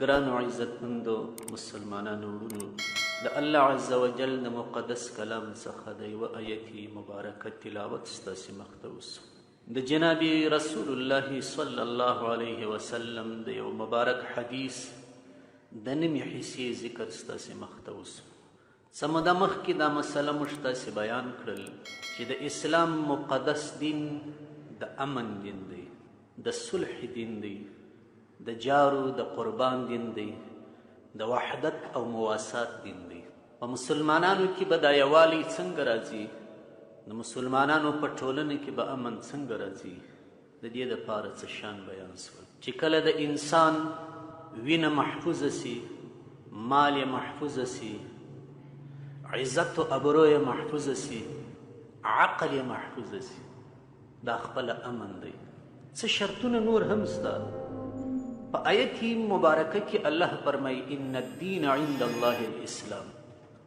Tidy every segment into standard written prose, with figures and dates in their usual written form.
ګرانو عزتمندو مسلمانانو وروڼو، د الله عز وجل د مقدس کلام څخه د یوه آیت مبارکه تلاوت ستاسې مخ ته وسو. د جناب رسول الله صلی الله علیه وسلم د یو مبارک حدیث د نیمې حصې ذکر ستاسې مخ ته وسو. څه موده مخکې دا مسله موږ تاسې بیان کړل چې د اسلام مقدس دین د امن دین دی، د صلح دین دی، د جارو د قربان دین دی، د وحدت او مواسات دین دی. په مسلمانانو کې به دا یووالی څنګه راځي؟ د مسلمانانو په ټولنه کې به امن څنګه راځي؟ د دې دپاره څه شان بیان سول چې کله د انسان وینه محفوظه سي، مال یې محفوظه سي، عزت او ابرو یې محفوظه سي، عقل یې محفوظه سي، دا خپله امن دی. څه شرطونه نور هم سته. په آیت مبارکه کې الله فرمایي ان الدین عند الله الاسلام.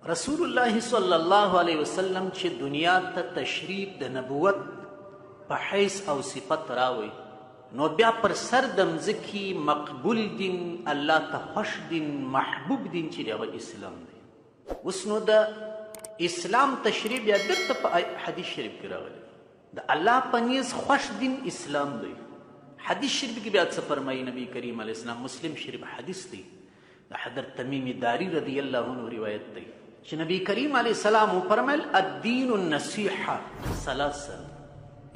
رسول الله صلی الله علیه وسلم چې دنیا ته تشریف د نبوت په حیث او صفت راوي، نو بیا پر سر د مځکې مقبول دین، الله ته خوښ دین، محبوب دین چې هغه اسلام دی. اوس نو د اسلام تشریح بیا بیرته په حدیث شریف کې راغلی، د الله په نیز خوښ دین اسلام دی. حدیث شریف کې بیا څه فرمایي نبی کریم علیه السلام؟ مسلم شریف حدیث دی، د حضرت تمیم داری رضی الله عنه روایت دی چې نبی کریم علیه السلام وفرمایل الدین النصیحه ثلاثا،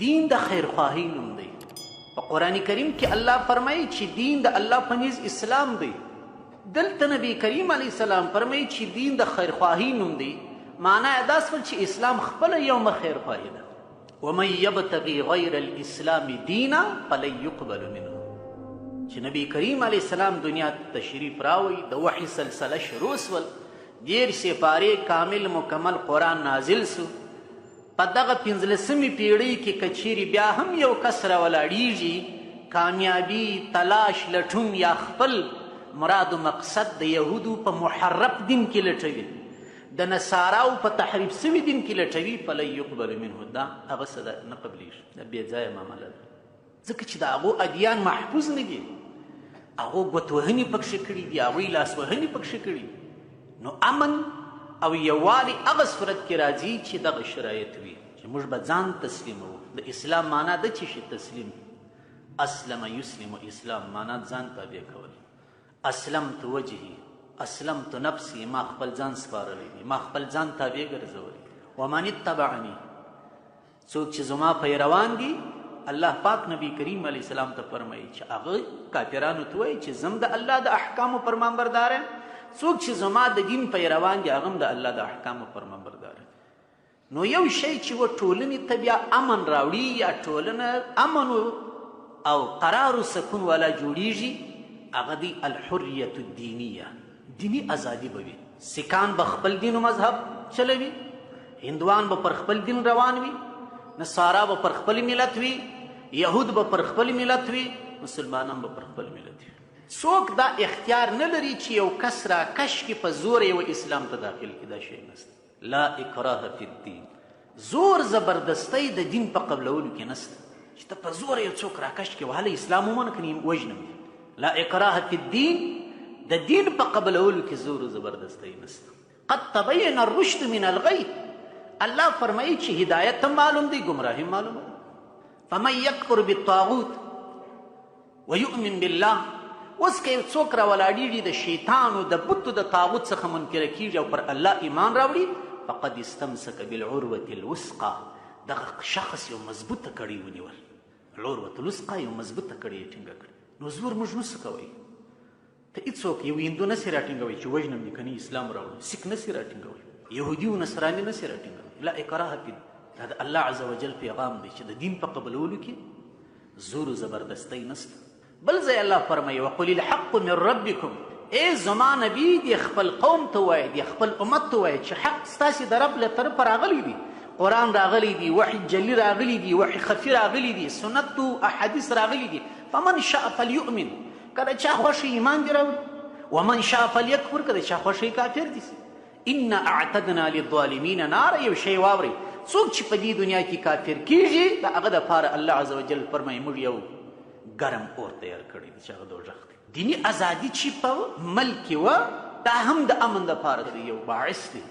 دین د خیرخواهۍ نوم دی. په قرآن کریم کې الله فرمایي چې دین د الله په نیز اسلام دی. دلته نبی کریم علیه السلام فرمایي چې دین د خیرخواهۍ نوم دی، معنا یې دا سول چې اسلام خپله یومه خیرخواهي ده. ومن یبتغي غیر الاسلام دینا فلن یقبل منه. چې نبی کریم علیه السلام دنیا ته تشریف راوی، د وحی سلسله شروع سول، 30 سپارې کامل مکمل قرآن نازل سو. په دغه 15مې پیړۍ کې که چیرې بیا هم یو کس راولاړیږي، کامیابی تلاش لټون یا خپل مراد و مقصد د یهودو په محرف دین کې لټوي، د نصاراو په تحریف سوي دین کې لټوي، فلن یقبل منه، دا هغه څه ده نه قبلیږي، دا بې ځایه معامله ده. ځکه چې د هغو ادیان محفوظ نه دي، هغو ګوتوهنې پکښې کړي دي، هغوی لاسوهنې پکښې کړي. نو امن او یووالی هغه صورت کې راځي چې دغه شرایط وي چې موږ به ځان تسلیموو. د اسلام معنا ده چې شي تسلیم، اسلم یسلم اسلام معنا ځان تابع کول. اسلمت وجهي اسلمت نفسي، ما خپل ځان سپارلی دی، ما خپل ځان تابع ګرځولی. ومن اتبعني، څوک چې زما پیروان دي، الله پاک نبی کریم علیه السلام ته فرمایي چې هغه کافرانو ته وایي چې زم د الله د احکامو فرمانبردار یم، څوک چې زما د دین پیروان دي هغه هم د الله د احکامو فرمانبردار دي. نو یو شی چې و ټولنې ته بیا امن راوړي یا ټولنه امن او قرار و سکون والا جوړیږي، هغه دی الحریت الدینیه، دیني ازادي به وي. سکان به خپل دین و مذهب چلوي، هندوان به پر خپل دین روان وي، نصارا به پر خپل ملت وي، یهود به پر خپل ملت وي، مسلمانان به پر خپل ملت وي. څوک دا اختیار نه لري چې یو کس را کش کړي په زور یو اسلام ته داخل کړي، دا شی نشته. لا اکراه فی الدین، زور زبردستۍ د دین په قبلولو کې نشته چې ته په زور یو څوک راکش کړې وهله اسلام ومنه کنې وژنم دي. لا اکراه فی الدین، د دین په قبلولو کې زور زبردستۍ نشته. قد تبین الرشد من الغی، الله فرمایي چې هدایت هم معلوم دی، ګمراهي هم معلومه ده. فمن یکفر بالطاغوت ویؤمن بالله، اوس که یو څوک راولاړیږي د شیطان او د بتو د طاغوت څخه منکره کیږي او پر الله ایمان راوړي، فقد استمسک بالعروة الوثقى، دغه شخص یو مضبوطه کړۍ ونیول. العروة الوثقى یو مضبوطه کړۍ یې ټینګه کړه. نو زور موږ نسو کوی، ته هیڅوک یو هندو نسي راټینګوی چې وژنم دې کني اسلام راوړي، سیک نسي راټینګوی، یهودي او نصراني نسي راټینګوی. لا اکراه فی، دا د الله عز وجل پیغام دی چې د دین په قبلولو کې زور و زبردستۍ نشته. بل ځای الله فرمایي وقل الحق من ربکم، ای زما نبی دې خپل قوم ته ووایه، دې خپل امت ته ووایه چې حق ستاسې د رب له طرفه راغلی دی، قرآن راغلی دی، وحی جلی راغلی دی، وحی خفي راغلی دی، سنت او احادیث راغلی دی. فمن شاء فلیؤمن، که د چا خوښ ایمان دې راوړي، ومن شاء فلیکفر، که د چا خوښ کافر دي. ان اعتدنا للظالمین نار، یو شی واورئ، څوک چې په دې دنیا کې کافر کیږي د هغه دپاره الله عز وجل فرمایي موږ یو ګرم اور تیار کړی دی چې هغه دوزخ دی. دیني ازادي چې په ملک کې وه، دا هم د امن دپاره دی، یو باعث دی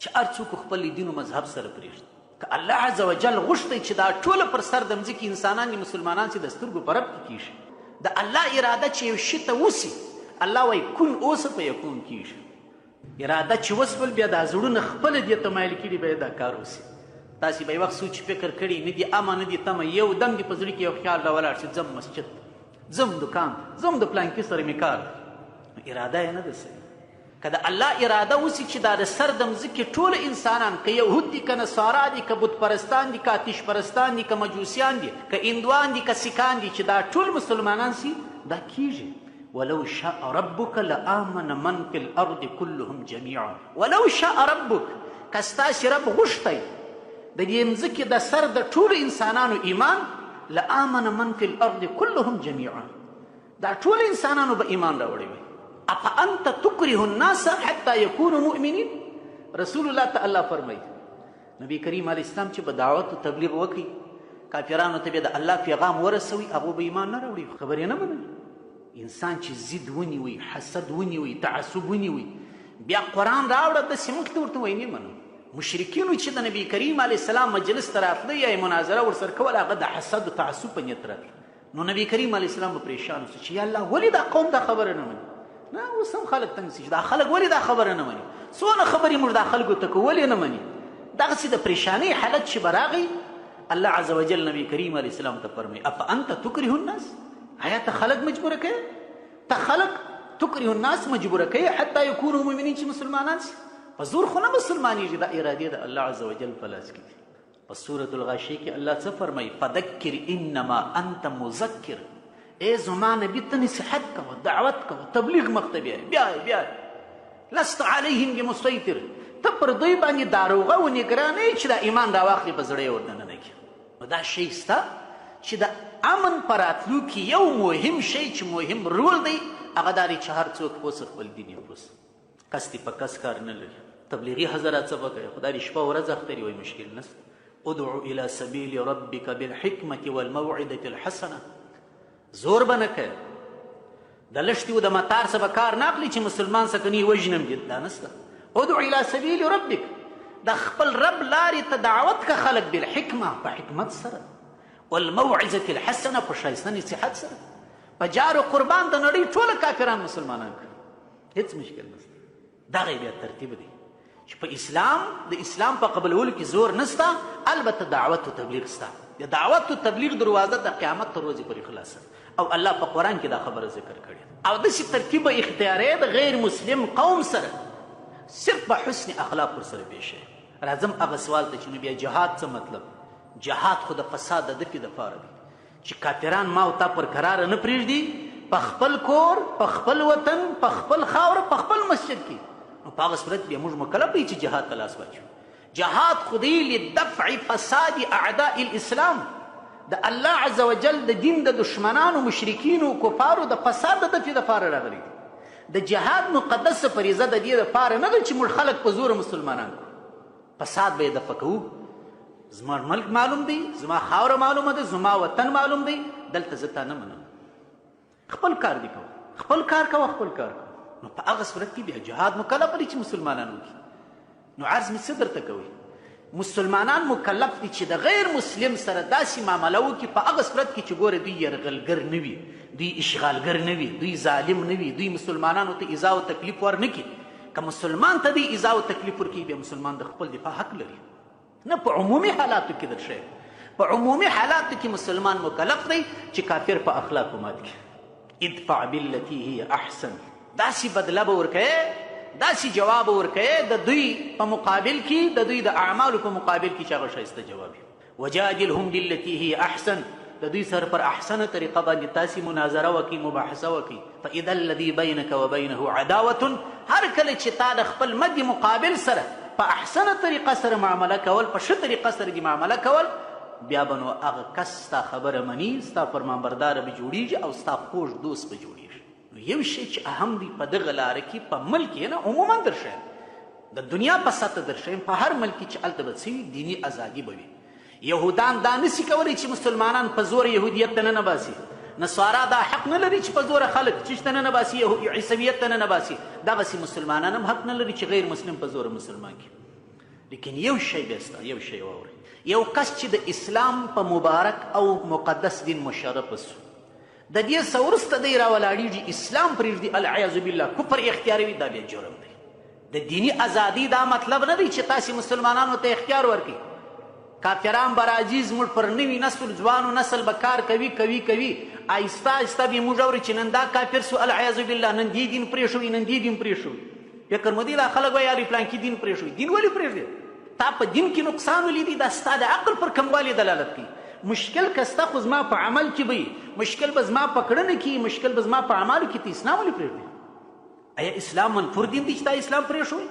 چې هر څوک خپل دین او مذهب سره پرېږدي. که الله عز وجل غوښتی چې دا ټوله پر سر د مځکې انسانان دي، مسلمانان سي، د سترګو په رپ کې کېږي. د الله اراده چې یو شي ته وسي، الله وایي کن اوسه، فیکون، کېږي. اراده چې وسول، بیا دا زړونه خپله دې ته مایل کړي، بیا دا کار وسي. تاسې به یو وخت سوچ فکر کړي نه دي، امه نه دي تمه، یو دم دې په زړه کې یو خیال راولاړ شي، ځم مسجد، ځم دکان، ځم د پلانکي سره مې کار دی، اراده یې نه ده سوې. که د الله اراده وسي چې دا د سر د مځکې ټول انسانان، که یهود دي، که نصارا دي، که بت پرستان دي، که آتش پرستان دي، که مجوسیان دي، که هندوان دي، که سیکان دي، چې دا ټول مسلمانان سي، دا کیږي. ولو شاء ربک لآمن من فی الارض كلهم جميعا. ولو شاء ربک، که ستاسې رب غوښتی د دې مځکې د سر د ټولو انسانانو ایمان، لآمن من فی الارض كلهم جميعا، دا ټول انسانانو به ایمان راوړی وي. افانت تکره الناس حتی یکونوا مؤمنین؟ رسول الله ته الله فرمایي، نبی کریم علیه السلام چې به دعوت او تبلیغ وکړي، کافرانو ته به د الله پیغام ورسوي، هغه به ایمان نه راوړي، خبرې نه منلې. انسان چې ضد ونیوي، حسد ونیوي، تعصب ونیوي، بیا قرآن راوړه داسې موږ ته ورته وایي نه منو. مشرکینو چې د نبی کریم علیه السلام مجلس ته راتله یا یې مناظره ورسره کوله، هغه د حسد او تعصب په نیت راتله. نو نبی کریم علیه السلام به پریشان شو چې یا الله، ولې دا قوم دا خبره نه مني؟ نه اوس هم خلک تنګ سي چې دا خلک ولې دا خبره نه مني، څونه خبرې موږ دا خلکو ته کوو، ولې نه مني؟ دغسې د پریشانۍ حالت چې به راغی، الله عز وجل نبی کریم علیه السلام ته فرمایي، افانت تکره الناس؟ آیا ته خلک مجبوره کوې؟ ته خلک تکره الناس مجبوره کوې حتی یکونو مؤمنین، چې مسلمانان سي؟ په زور خو نه مسلمانېږي، دا ارادې د الله عز وجل په لاس کې دي. په سورة الغاشیه کې الله څه فرمایي؟ فذکر انما انت مذکر. ای زما نبی، ته نصیحت کوه، دعوت کوه، تبلیغ مخته بیا بیا بیا. لست علیهم بمسیطر، ته پر دوی باندې داروغه او نګران نه چې دا ایمان راواخلي، په زړه یې ورته نه کړي. نو دا شی سته چې د امن په راتلو کې یو مهم شی چې مهم رول دی، هغه دا دی چې هر څوک پوه خپل دین یې پوه، کس دې په کس کار نه لري. تبلیغي حضرات څه وکړي؟ خدای دې شپه ورځ اختري وایي، مشکل نشته. ادعو الى سبیل ربک بالحکمة والموعظة الحسنه. زور به نه کوي، د لښتي او د متار څخه به کار نه اخلي چې مسلمان څه کني وژنم دي، دا نشته. ادعو الى سبیل ربک، د خپل رب لارې ته دعوت که خلک، بالحکمه، په حکمت سره، والموعظة الحسنه، په ښایسته نصیحت سره. په جار او قربان د نړۍ ټول کافران مسلمانان کړي، هیڅ مشکل نشته. دغه بیا ترتیب دی چې په اسلام، د اسلام په قبلولو کې زور نشته، البته دعوت او تبلیغ شته. د دعوت او تبلیغ دروازه د قیامت تر ورځې پورې خلاصه، او الله په قرآن کې دا خبره ذکر کړې. او داسې ترتیب اختیاري د غیر مسلم قوم سره، صرف په حسن اخلاق ورسره پیښ. راځم هغه سوال ته چې نو بیا جهاد څه مطلب؟ جهاد خو د فساد د دفع دپاره دی چې کافران ما او تا پر کراره نه پرېږدي په خپل کور، په خپل وطن، په خپل خاوره، په خپل مسجد کې. نو په هغه صورت بیا موږ مکلف یو چې جهاد ته لاس واچو. جهاد خو دی لدفع فساد اعداء الاسلام، د الله عز وجل د دین د دشمنانو، مشرکینو، کفارو د فساد د دفع دپاره راغلی دی. د جهاد مقدسه فریضه د دې دپاره نه ده چې موږ خلک په زوره مسلمانان کړو. فساد به یې دفع کوو. زما ملک معلوم دی، زما خاوره معلومه ده، زما وطن معلوم دی، دلته زه تا نه منم، خپل کار دی کوه، خپل کار کوه، خپل کار کوه. نو په هغه صورت کې بیا جهاد مکلف دی چې مسلمانان وکړي. نو عرض مې څه درته کوي؟ مسلمانان مکلف دي چې د غیر مسلم سره داسې معامله وکړي په هغه صورت کې چې ګوره دوی یرغلګر نه وي، دوی اشغالګر نه وي، دوی ظالم نه وي، دوی مسلمانانو ته ایذا او تکلیف ور نه کړي. که مسلمان ته دی ایذا او تکلیف ورکړي، بیا مسلمان د خپل دفاع حق لري. نه په عمومي حالاتو کې درشه، په عمومي حالاتو کې مسلمان مکلف دی چې کافر په اخلاقو مات کړي. ادفع بالتي هي احسن، داسې بدله به ورکوي، داسې جواب ورکوي د دوی په مقابل کې، د دوی د اعمالو په مقابل کې چې هغه ښایسته جواب وي. وجادلهم بالتي هي احسن، د دوی سره پر احسنه طریقه باندې تاسې مناظره وکړئ، مباحثه وکړئ. فاذا الذي بينك وبينه عداوه، هر کله چې تا د خپل مد مقابل سره په احسنه طریقه سره معامله کول، په ښه طریقه سره دې معامله کول، بیا به نو هغه کس ستا خبره مني، ستا فرمانبرداره به جوړیږي او ستا خوږ دوست به جوړیږي. نو یو شی چې اهم دی په دغه لاره کې، په ملک کې نه، عموما درښیم، د دنیا په سطح درښیم، په هر ملک کې چې هلته به څه وي، دیني ازادي به وي. یهودان دا نسی کولی چې مسلمانان په زور یهودیت ته ننباسي. نصارا دا حق نه لري چې په زوره خلک چیش ته ننه باسي، عیسویت ته ننه باسي. دغسې مسلمانان هم حق نه لري چې غیر مسلم په زوره مسلمان کړي. لیکن یو شی بیا سته، یو شی واورئ، یو کس چې د اسلام په مبارک او مقدس دین مشرف سو، د دې څه وروسته دی راولاړېږي، اسلام پرېږدي، العیاذ بالله کفر اختیاروي، دا بیا جرم دی. د دیني ازادي دا مطلب نه دی چې تاسې مسلمانانو ته اختیار ورکړئ. کافران به راځي زموږ پر نوي نسل، ځوانو نسل به کار کوي کوي کوي، آهسته آهسته به موږ اوري چې نن دا کافر سو، العیاذ بالله، نن دې دین پرېښوي، نن دې دین پرېښوي. فکر مو دی دا خلک وایي یاري پلانکي دین پرېښوي. دین ولې پرېږدي؟ تا په دین کې نقصان ولیدی، دا ستا د عقل پر کموالي دلالت کوي. مشکل که سته خو زما په عمل کې به وي، مشکل به زما په کړنه کې وي، مشکل به زما په اعمالو کې. ته اسلام ولې پرېږدې؟ ایا اسلام منفور دین دی چې تا اسلام پرېښوی؟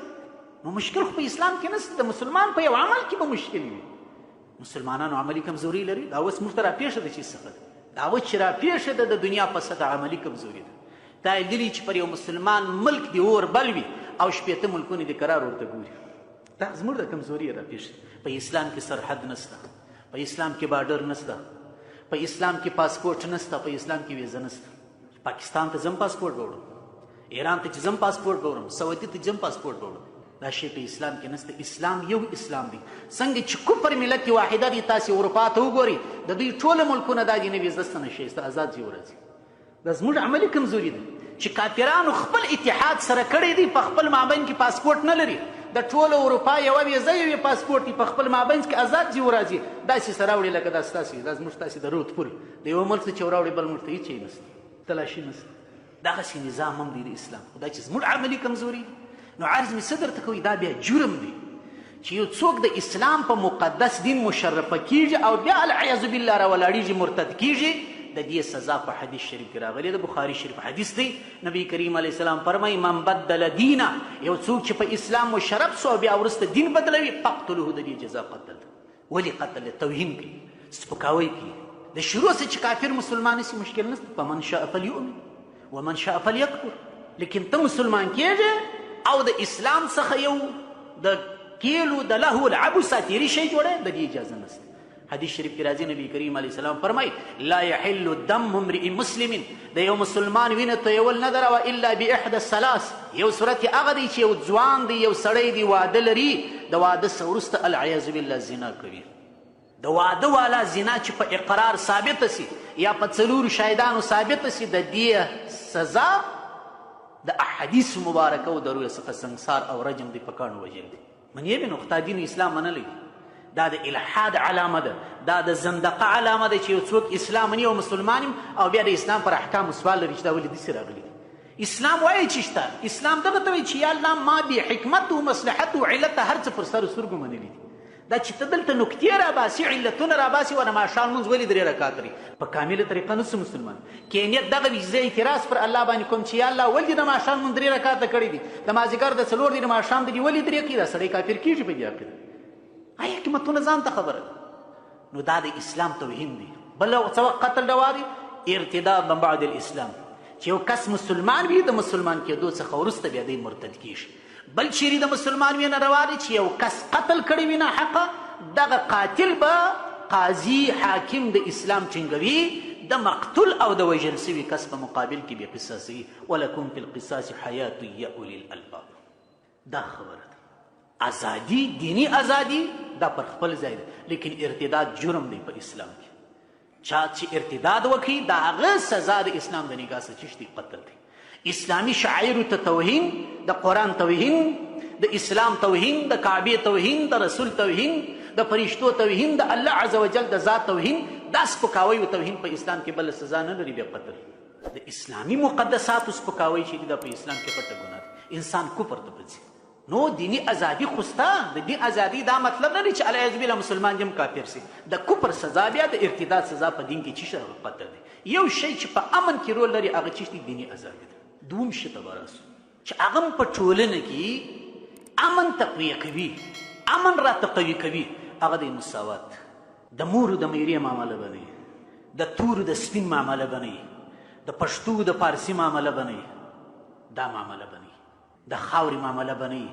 نو مشکل خو په اسلام کې نشته، د مسلمان په یو عمل کې به مشکل وي. مسلمانانو عملي کمزوري لري، دا اوس موږ ته راپېښه ده چې څه ده، دا اوس چې راپېښه ده د دنیا په سطح عملي کمزوري ده. دا یې لیدلي چې پر یو مسلمان ملک دې اور بل وي او 60 ملکونه دې قرار ورته ګوري. دا زموږ د کمزوري راپېښه. په اسلام کې سرحد نشته، په اسلام کې بارډر نشته، په اسلام کې پاسپورټ نشته، په اسلام کې ویزه نشته. پاکستان ته ځم پاسپورټ به وړم، ایران ته چې ځم پاسپورټ به وړم، سعودي ته ځم پاسپورټ به وړم. دا شی په اسلام کې نشته. اسلام یو اسلام دی. څنګه چې کفر ملت واحده دی، تاسې اروپا ته وګورئ، د دوی ټول ملکونه دا دي، نه ویزه څه نه شی، ازاد ځي ورځي. دا زموږ عملي کمزوري ده چې کافرانو خپل اتحاد سره کړی دی، په خپل مابین کې پاسپورټ نه لري. د ټولو اروپا یوه ویزه یو پاسپورټ دی، په خپل مابین کې ازاد ځي ورځي. داسې سره راوړي لکه دا ستاسې، دا زموږ ستاسې د رود پل د یوه ملک څخه چې راوړي بل ملک ته هېڅ یې نشته، تلاشي نشته. دغسې نظام هم دی د اسلام. خو دا چې زموږ عملي کمزوري، نو عرض مې څه درته کوي، دا بیا جرم دی چې یو څوک د اسلام په مقدس دین مشرفه کیږي او بیا العیاذ بالله راولاړیږي، مرتد کیږي. د دې سزا په حدیث شریف کې راغلې ده، بخاري شریف حدیث دی. نبی کریم علیه السلام فرمایي من بدل دینه، یو څوک چې په اسلام مشرف سو او بیا وروسته دین بدلوي، فقتلوه، د دې جزا قتل ده. ولې قتل؟ توهین کوي، سپکاوی کوي. د شروع څخه چې کافر مسلمان شي مشکل نشته، فمن شاء فلیؤمن ومن شاء فلیکفر. لیکن ته مسلمان کېږې او د اسلام څخه یو د کیلو د لهو لعبو ساتیري شی جوړی، د دې اجازه نشته. حدیث شریف کې راځي، نبی کریم علیه السلام فرمایي لا یحل دم امرئ مسلم، د یو مسلمان وینه تویول نه ده روا الا باحدى الثلاث. یو صورت یې هغه دی چې یو ځوان دی، یو سړی دی، واده لري، د واده څخه وروسته العیاذ بالله زنا کوي. د واده والا زنا چې په اقرار ثابته سي یا په څلورو شاهدانو ثابته سي، د دې سزا د احادیث مبارکه او د روی څخه سنګسار او رجم دی، په کاڼو وژل دي. منی به نو خدا دین اسلام منلی، دا د الحاد علامه ده، دا د زندقه علامه ده چې یو څوک اسلام مني او مسلمان او بیا د اسلام پر احکامو سوال لري چې دا ولې داسې راغلي دي. اسلام وایي چې شته، اسلام دغه ته وایي چې یا الله ما بې حکمت او مصلحت او علت هر څه پر سر سترګو منلي دي. دا چې ته دلته نکتې راباسي، علتونه راباسي، ونه ماښام لمونځ ولې درې رکعات لري، په کامله طریقه نه سو مسلمان. کینیت دغه وي چې زه اعتراض پر الله باندې کوم چې یا الله ولې د ماښام لمونځ درې رکعاته کړي دي، د مازدیګر د څلور دي، د ماښام د دې ولې درې کوي، دا سړی کافر کېږي په دې عقیده. آیا حکمتونه ځان ته خبره ده. نو دا د اسلام توهین دی. بل څه وخت قتل روا دی؟ ارتداد من بعد الاسلام، چې یو کس مسلمان وي، د مسلمان کېدو څخه وروسته بیا دی مرتد کېږي. بل چیرې د مسلمان وینه روا دی چې یو کس قتل کړی وي ناحقه، دغه قاتل به قاضي حاکم د اسلام ټینګوي، د مقتول او د وژل سوي کس په مقابل کې به قصاصي. ولکم فی القصاص حیات یا اولی الالباب. دا خبره ده. ازادي، دیني ازادي دا پر خپل ځای ده، لیکن ارتداد جرم دی په اسلام کې. چا چې ارتداد وکړي د هغه سزا د اسلام د نگاه څخه چشتي قتل دی. اسلامي شعائرو ته توهین، د قرآن توهین، د اسلام توهین، د کعبې توهین، د رسول توهین، د فرشتو توهین، د الله عز وجل د ذات توهین، دا سپکاوی او توهین په اسلام کې بل سزا نه لري بیا قتل. د اسلامي مقدساتو سپکاوی چې دا په اسلام کې غټه ګناه ده، انسان کفر ته پځي. نو دیني ازادي خو سته، د دین ازادي دا مطلب نه دی چې العیاذ بالله مسلمان دې هم کافر سي. د کفر سزا بیا د ارتداد سزا په دین کې چی شی قتل دی. یو شی چې په امن کې رول لري هغه چی دی دیني ازادي ده. دوم شي ته به راسو چې هغه هم په ټولنه کې امن تقویه کوي، امن راته قوي کوي، هغه دی مساوات. د مور د میرې معامله به نه وي، د تور د سپین معامله به نه وي، د پښتو د فارسي معامله به نه وي، دا معامله به نه وي، د خاورې معامله به نه وي،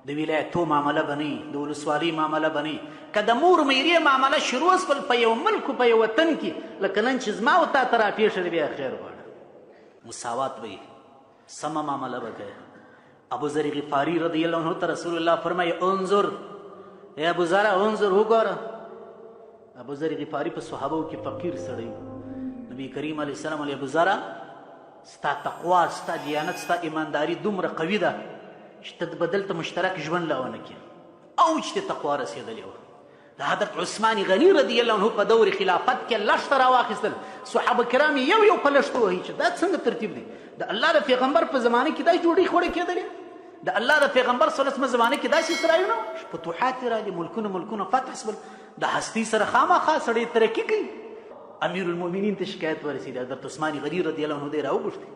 د ولایتو معامله به نه د ولسوالۍ معامله به نه. که د مور میرې معامله شروع سول په یو ملک په یو وطن کې، لکه نن چې زما او تا ته راپېښه ده، بیا خیر غواړه. مساوات به وي، سمه معامله به کوې. ابو ذر غفاری رضی الله عنه ته رسول الله فرمایي، انظر ای ابو ذر، انظر وګوره. ابو ذر غفاری په صحابو کې فقیر سړی. نبی کریم علیه السلام علیه، ابو ذر، ستا تقوا، ستا دیانت، ستا ایمانداری دومره قوي ده چې ته به دلته مشترک ژوند لا ونه کړې، او چې ته تقوا رسېدلې وه. د حضرت عثمان غني رضی الله عنه په دور خلافت کې لښته راواخیستل، صحابه کرام یو یو په لښتو وهي چې دا څنګه ترتیب دی؟ د الله د پیغمبر په زمانه کې دا جوړې خوړې کېدلې؟ د الله د پیغمبر صلی الله علیه وسلم زمانه کې داسې سرایونه، فتوحات راغلي، ملکونه ملکونه فتح سول، د هستی سره خامخا سړی ترقي کوي. امیر المؤمنین ته شکایت ورسېد، حضرت عثمان غني رضی الله عنه دی راوغوښتي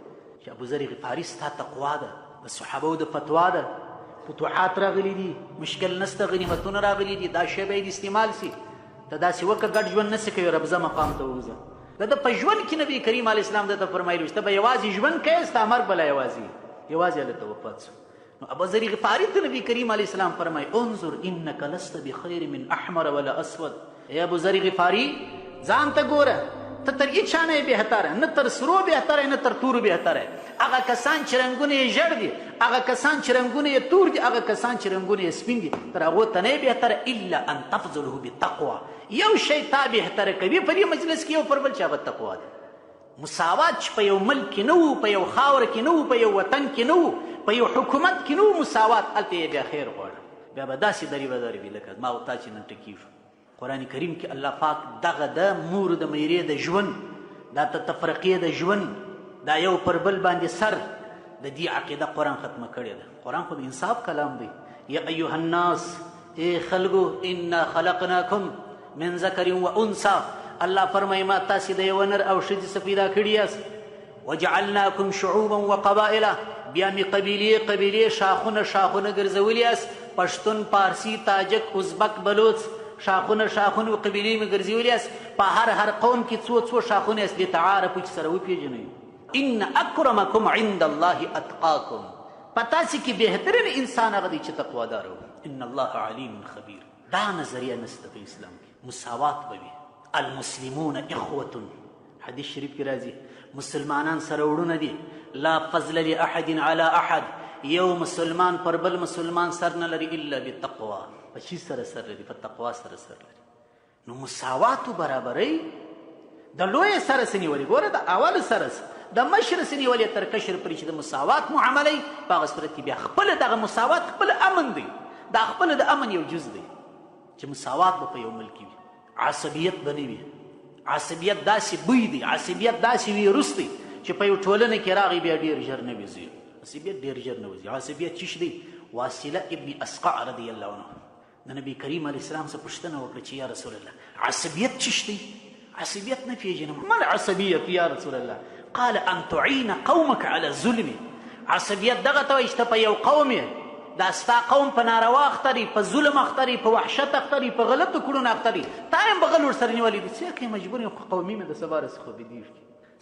چې ابو ذر غفاري ستا تقوا ده، د صحابو د فتوا ده، فتوحات راغلي دي، مشکل نسته، غنیمتونه راغلي دي، دا شی باید استعمال سي، ته داسې وکړه ګډ ژوند نه کوي، ربزه مقام ته ووځه. د ده په ژوند کې نبی کریم علیه السلام ده ته فرمایلي چې ته به یوازې ژوند کوې، ستا مرګ به لا یوازې یوازې هلته وفات سو. نو ابو ذر غفاری ته نبی کریم علیه السلام فرمای، انظر انک لست بخیر من احمر ولا اسود. ای ابو ذر غفاری، ځان ته ګوره، ته تر هیچا نه بهتره، نه تر سرو بهتره، نه تر تورو بهتره. هغه کسان چې رنګونه یې ژړ دي، هغه کسان چې رنګونه یې تور دي، هغه کسان چې رنګونه یې سپین دي، تر هغو ته نه بهتره، الا ان تفضله بالتقوی. یو شی تا بهتره کوي په دې مجلس کې یو پر بل، چې هغه تقوا ده. مساوات چې په یو ملک کې نه وو، په یو خاوره کې نه وو، په یو وطن کې نه وو، په یو حکومت کې نه وو مساوات، هلته یې بیا خیر غواړه، بیا به داسې درې بدرې وي لکه ما او تا چې نن ټکېږو. قرآن کریم کې الله پاک دغه د مور د میرې د ژوند، دا تفرقې د ژوند، دا یو پر بل باندې سر، د دې عقیده قرآن ختمه کړې ده. قرآن خو د انصاف کلام دی. یا ایها الناس، ای خلګو، انا خلقناکم من ذکر و انثى. الله فرمایي ما تاسې د یوه نر او ښځې څخه پیدا کړي یاست. وجعلناکم شعوبا وقبائل، بیا مې قبیلې قبیلې، شاخونه شاخونه ګرځولي یاست. پښتون، پارسی، تاجک، ازبک، بلوڅ، شاخونه شاخونه قبیلې مې ګرځولي یاست. په هر هر قوم کې څو څو شاخونه یاست، لتعارفو، چې سره وپېژنئ. ان اکرمکم عند الله اتقاکم، په تاسې کې بهترین انسان هغه دی چې تقوادار و. ان الله علیم خبیر. دا نظریه نشته په اسلام کې. مساوات به وي. المسلمون اخوه، حدیث شریف کې راځي، مسلمانان سره وړونه دي. لا فضل لاحد على احد، یو مسلمان پر بل مسلمان سر نه لري الا بالتقوا. په چی سره سر لري؟ په تقوا سره سر لري. نو مساوات برابرۍ د لوی سره سنی ولې ګوره، د اول سره د مشر سنی ولې تر کشر پرې چې د مساوات معاملې په هغه صورت کې بیا خپل دغه مساوات خپل امن دی، دا خپل د امن یو جز دی چې مساوات به په یو ملک کې وي، عصبیت به نه وي. عصبیت داسې بوی دی، عصبیت داسې ویروس دی چې په یو ټولنه کې راغی بیا ډیر ژر نه وځي. عصبیت ډیر ژر نه وځي. عصبیت څه دی؟ واصله ابن اسقع رضی الله عنه د نبی کریم علیه السلام څخه پوښتنه وکړه چې یا رسول الله، عصبیت څه دی؟ عصبیت نه پیژنم. ما العصبیت یا رسول الله؟ قال ان تعین قومك على الظلم. عصبیت دغه ته وایي چې ته په یو قوم یې، دا ستا قوم په ناروا اخته دی، په ظلم اخته دی، په وحشت اخته دی، په غلطو کړونو اخته دی، تا هم بغل ورسره نیولی دی، څه کوې، مجبور یم، خو قومي مې د سبا رسې خو بدیږي،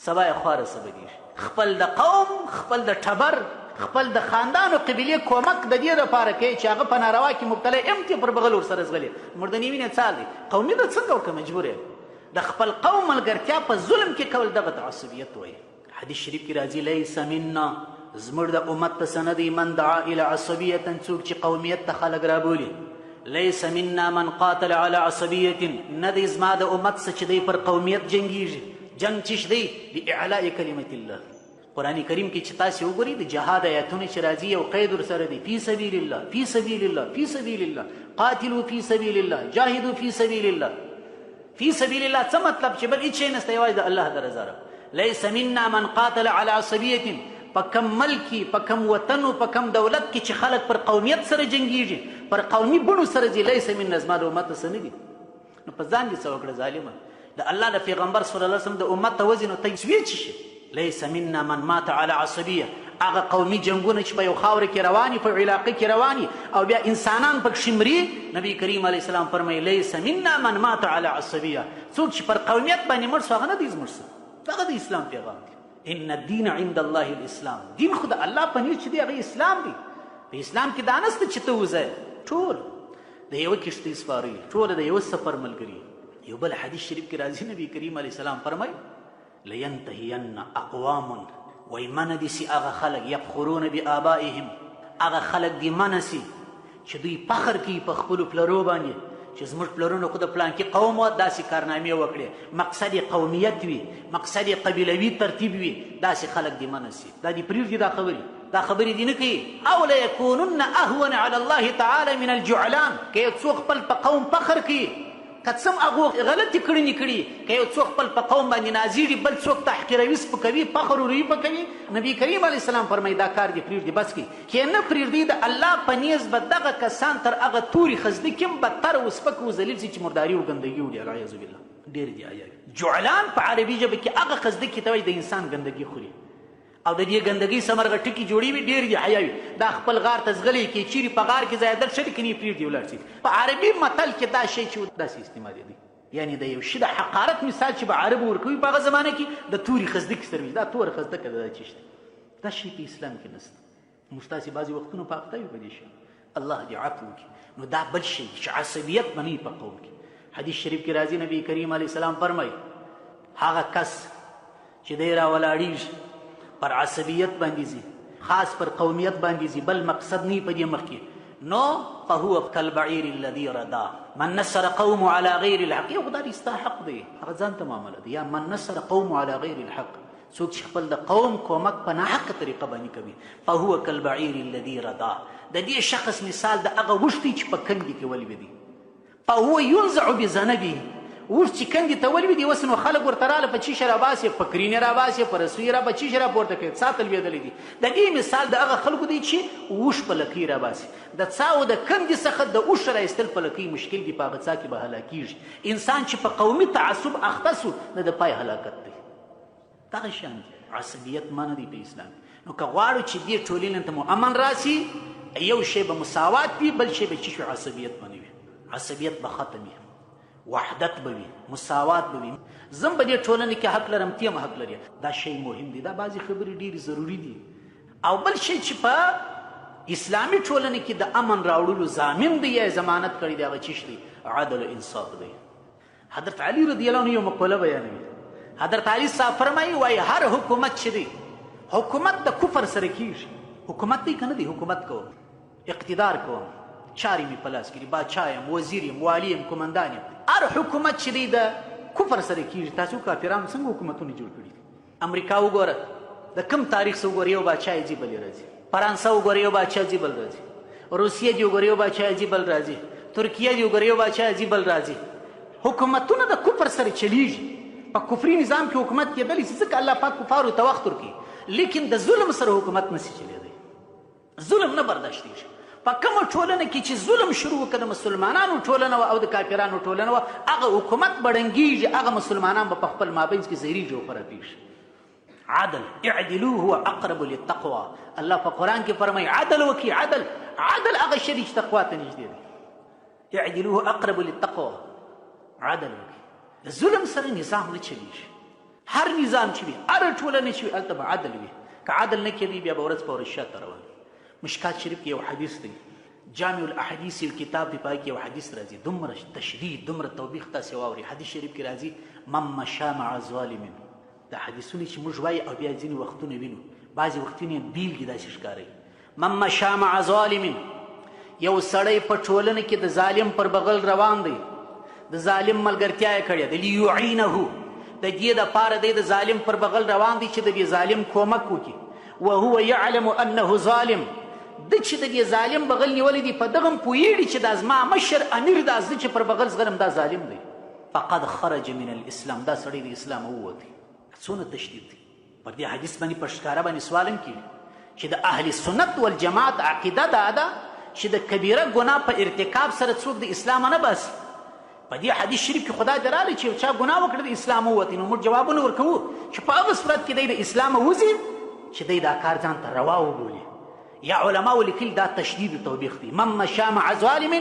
سبا یې خواره څه بدیږي. خپل د قوم، خپل د ټبر، خپل د خاندان او قبیلې کومک د دې لپاره کوي چې هغه په ناروا کې مبتلا ام ته پر بغل ورسره ځغلي، مردنی وینې څال دی، قومي د څنګه وکړه، مجبور یم. د خپل قوم ملګرتیا په ظلم کې کول دغه تعصبیت وایي. حدیث شریف کې راځي، لیس منا، زموږ د امت ته څه نه دی، من دعا الی عصبیة، څوک چې قومیت ته خلک رابولي. لیس منا من قاتل علی عصبیة، نه دی زما د امت څه چې دی پر قومیت جنګیږي. جنګ چش دی؟ لاعلاء کلمة الله. قرآن کریم کې چې تاسې وګورئ د جهاد آیاتونه چې راځي، یو قید ورسره دی، فی سبیل الله، فی سبیل الله، فی سبیل الله، قاتلوا فی سبیل الله، جاهدوا فی سبیل الله. فی سبیل الله څه مطلب؟ چې بل هیڅ شی نشته، یوازې د الله د رضا. لیس منا من قاتل علی عصبیة، په کم ملک کې، په کم وطن او په کم دولت کې چې خلک پر قومیت سره جنګیږي، پر قومي بڼو سره ځي، لیس منا، زما د امت څه نه دي. نو په ځان دې څه وکړه ظالمه؟ د الله د پیغمبر صلی الله علیه وسلم د امت ته وځي نو ته یې څه شي؟ لیس منا من مات علی عصبیه. هغه قومي جنگونه چې په یو خاوره کې رواني، په علاقه کې رواني او بیا انسانان پکښې مري، نبی کریم علیه السلام فرمایي لیس منا من مات علی عصبیه، څوک چې پر قومیت باندې مړ سو هغه نه دی زموږ سره. دغه د اسلام پیغام دی. ان الدین عند الله الاسلام. دین خو د الله په نیز چې دی هغه اسلام دی. په اسلام کې دا نشته چې ته وځه، ټول د یوه کښتۍ سپاره وي، ټول د یوه سفر ملګري. یو بل حدیث شریف کې راځي، نبی کریم علیه السلام فرمایي لینتهین اقوام، وایي منع دي سي هغه خلک یفخرون بآبائهم، هغه خلک دي منع سي چې دوی فخر کوي په خپلو پلرو باندې، چې زموږ پلرونو خو د پلانکي قوم وه، داسې کارنامې وکړې، مقصد یې قومیت وي، مقصد یې قبیلوي ترتیب وي، داسې خلک دې منع سي، دا دې پرېږدي دا خبرې، دا خبرې دې نه کوي. او لیکونن اهون علی الله تعالی من الجعلان، که یو څوک خپل په قوم فخر کوي، که څه هم هغو غلطې کړنې کړي، که یو څوک خپل په قوم باندې نازیږي، بل څوک تحقیروي، سپکوي، فخر وروي په کوي، نبی کریم علیه السلام فرمایي دا کار دې پرېږدي، بس کړي، که یې نه پرېږدي د الله په نیز به دغه کسان تر هغه تورې خزدکې هم بدتر او سپک او ذلیل شي چې مرداري او ګندګي وړي، العیاذ بالله. ډېر دې حیا وي. جعلان په عربي ژبه کې هغه خزدکې ته وایي د انسان ګندګي خوري او د دې ګندګۍ سمرغه ټکي جوړي وي، ډېر دې حیا وي، دا خپل غار ته ځغلي کې چیرې په غار کې ځایېدل ښه دي که نه یې پرېږدي ولاړ شي. په عربي متل کې دا شی چې داسې استعمالېدی، یعنی د یو شي د حقارت مثال چې به عربو ورکوي په هغه زمانه کې د تورې خزدکې سره وي، دا توره خزدکه ده، دا چی شته، دا شی په اسلام کې نشته. موږ تاسې بعضې وختونه په اخته یو په دې شي، الله دې عفو وکړي. نو دا بل شی چې عصبیت به نه وي په قوم کې. حدیث شریف کې راځي، نبی کریم علیه السلام فرمایي هغه کس چې دی راولاړیږي پر عصبیت باندې ځي، خاص پر قومیت باندې ځي، بل مقصد نه په دې مخ کې، نو فهو کالبعیر الذي ردا من نصر قوم على غیر الحق. یو خدای ستا حق دی، هغه ځان ته معامله دی. یا من نصر قوم على غیر الحق، څوک چې خپل د قوم کومک په ناحقه طریقه باندې کوي، فهو کالبعیر الذي ردا، د دې شخص مثال د هغه اوښ دی چې په کندې کې ولوېدی، فهو ينزع بذنبه، اوښ چې کندې ته ولوېدی، اوس نو خلک ورته راله په چیشي راباسي، په کرینې راباسي، په رسوي را په چیشي راپورته کوي، څا ته لوېدلی دی. د دې مثال د هغه خلکو دی چې اوښ په لکۍ راباسي، د څاو د کندې څخه د اوښ راایستل په لکۍ مشکل دی، په هغه څا کې به هلاکیږي. انسان چې په قومي تعصب اخته سو، د ده پای هلاکت دی. دغه شان دی عصبیت منع دی په اسلام. نو که غواړو چې دې ټولنې ته مو امن راسي، یو شی به مساوات وي، بل شی به چې شو عصبیت به نه وي، عصبیت به ختم وي، وحدت به وي، مساوات به وي. زم په دې ټولنې کې حق لرم، ته هم حق لرې. دا شی مهم دی، دا بعضې خبرې ډېرې ضروري دي. او بل شی چې په اسلامي ټولنې کې د امن راوړلو ضامن دی یا ضمانت کړی دی، هغه چیش دی؟ عدل او انصاف دی. حضرت علی رضی الله عنه یو مقوله بیانوي. حضرت علی صاحب فرمایي، وایي هر حکومت چې دی، حکومت د کفر سره کیږي، حکومت دی که نه دی، حکومت کوم، اقتدار کوم، چارې مې په لاس کې دي، باچا یم، وزیر یم، والي یم، کومندان یم، هر حکومت چې دی د کفر سره کیږي. تاسو کافرانو څنګه حکومتونه جوړ کړي دي؟ امریکا وګوره، د کم تاریخ څخه وګوره، یو باچا یې ځي بل یې راځي. فرانسه وګوره، یو باچا ځي بل راځي. روسیه دې وګوره، یو باچا ځي بل راځي. ترکیه دې وګوره، یو باچا ځي بل راځي. حکومتونه د کفر سره چلیږي. په کفري نظام کې حکومت کېدلی شي، ځکه الله پاک کفارو ته وخت ورکوي، لیکن د ظلم سره حکومت نسی چلیدی، ظلم نه برداشتېږي. په کومه ټولنه کې چې ظلم شروع وکړه، د مسلمانانو ټولنه وه او د کافرانو ټولنه وه، هغه حکومت به ړنګېږي، هغه مسلمانان به په خپل مابینځ کې زهرېږي او خرابېږي. عدل، اعدلو هو اقرب للتقوى. الله په قرآن کې فرمایي عدل وکړي. عدل، عدل هغه شی دی چې تقوا ته نږدې دی. اعدلو هو اقرب للتقوى، عدل وکړي. د ظلم سره نظام نه چلیږي. هر نظام چې وي، هره ټولنه چې وي، هلته به عدل وي. که عدل نه کېدی، بیا به ورځ په ورځ شاته روان. مشکات شریف کې یو حدیث دی، جامع الاحادیث یو کتاب دی، پای کې یو حدیث راځي، دومره تشدید، دومره توبیخ تاسې واوري. حدیث شریف کې راځي من مشا مع ظالم. دا حدیثونه چې موږ وایي او بیا ځینې وختونه وینو، بعضې وختونه یې بېلګې داسې ښکاري. من مشا مع ظالم، یو سړی په ټولنه کې د ظالم پر بغل روان دی، د ظالم ملګرتیا یې کړې ده، لیعینه، د دې دپاره دی د ظالم پر بغل روان دی چې د دې ظالم کومک وکړي، وهو یعلم انه ظالم، ده چې د دې ظالم بغل نیولی دی په دغه هم پوهېږي چې دا زما مشر امیر دا زه چې پر بغل ځغلم دا ظالم دی، فقد خرج من الاسلام، دا سړی د اسلامه ووتی. څونه تشدید دی پر دې حدیث باندې په ښکاره باندې سوال هم کېږي چې د اهل سنت والجماعت عقیده دا ده چې د کبیره ګناه په ارتکاب سره څوک د اسلام نه باسي. په دې حدیث شریف کې خدا دې راغلی چې یو چا ګناه وکړه د اسلام ووتی، نو موږ جوابونه ورکوو چې په هغه صورت کې دی د اسلام وځي چې دی دا کار ځان ته روا وبولي. یا علماو لیکلي دا تشدید و توبیخ دی. من مشا مع ظالم،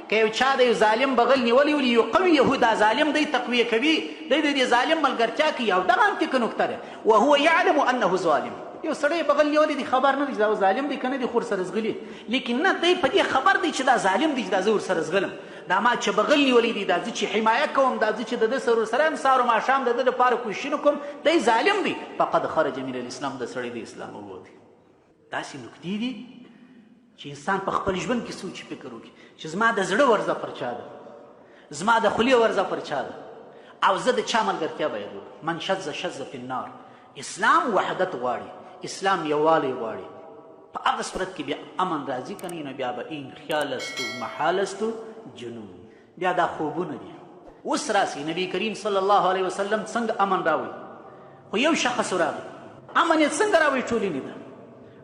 که یو چا د یو ظالم بغل نیولی ولي یقویه، دا ظالم دی تقویه کوي، دی د دې ظالم ملګرتیا کوي، او دغه هم تیکه نکته ده، وهو یعلم انه ظالم. یو سړی بغل نیولی دی، خبر نه دی چې دا ظالم دی که نه دی، خو ورسره ځغلي، لیکن نه دی په دې خبر دی چې دا ظالم دی، چې دا زه ورسره ځغلم، دا ما چې بغل نیولی دی، دا زه چې حمایه کوم، دا زه چې د ده سره ورسره یم، سهار او ماښام د ده لپاره کوششونه کوم، دی ظالم دی، فقد خرج من الاسلام، د سړی د اسلام ووتی. داسې نکتې دي چې انسان په خپل ژوند کې سوچ فکر وکړي چې زما د زړه ورزه پر چا ده، زما د خولې ورزه پر چا ده، او زه د چا ملګرتیا باید وکړم. من شذ شذ فی النار. اسلام وحدت غواړي، اسلام یووالی غواړي، په هغه صورت کې بیا امن راځي، که نه نو بیا به این خیال است و محال است و جنون، بیا دا خوبونه دي. اوس راسي نبی کریم صلی الله علیه وسلم څنګه امن راوړي؟ خو یو شخص راغی، امن یې څنګه راوړي ټولنې ته؟